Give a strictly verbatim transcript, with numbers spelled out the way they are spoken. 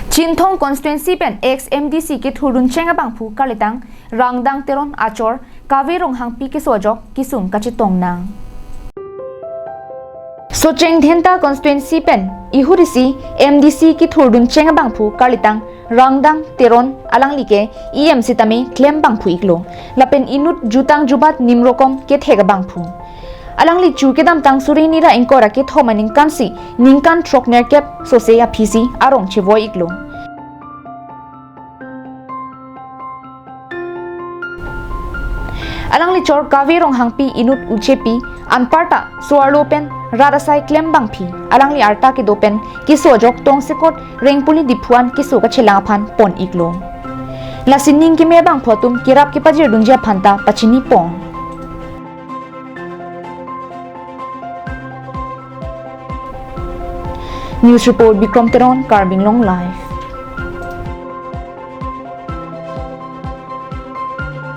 Chinthong constituency pen ex M D C kethurdun cheng abangphu karlitang Rangdang Teron achor Kave Ronghangpi keso ajok kesung kachetong nang. Socheng Dhenta constituency pen ihurisi M D C kethurdun cheng abangphu karlitang Rangdang Teron alangli ke E M sitame klem bangphu iklo. Lapen inut jutang jubat nimrokom kethek abangphu. Alangli chu kedamtang suri nira ingkoi ra kethom aningkansi ningkan throknerkep sose aphisi arong chevoi iklo. Alangli chor Kave Ronghangpi inut uchepi anparta so-arlo pen rat asai klem bangphi alangli arta kedo pen keso ajok tongsekot Rengpuli Diphu an keso kachelang aphan pon iklo. Lasi ning keme abangphu atum kerap kepajirdunji aphanta pachini pon. News report Bikrom Teron, Karbi Anglong Live.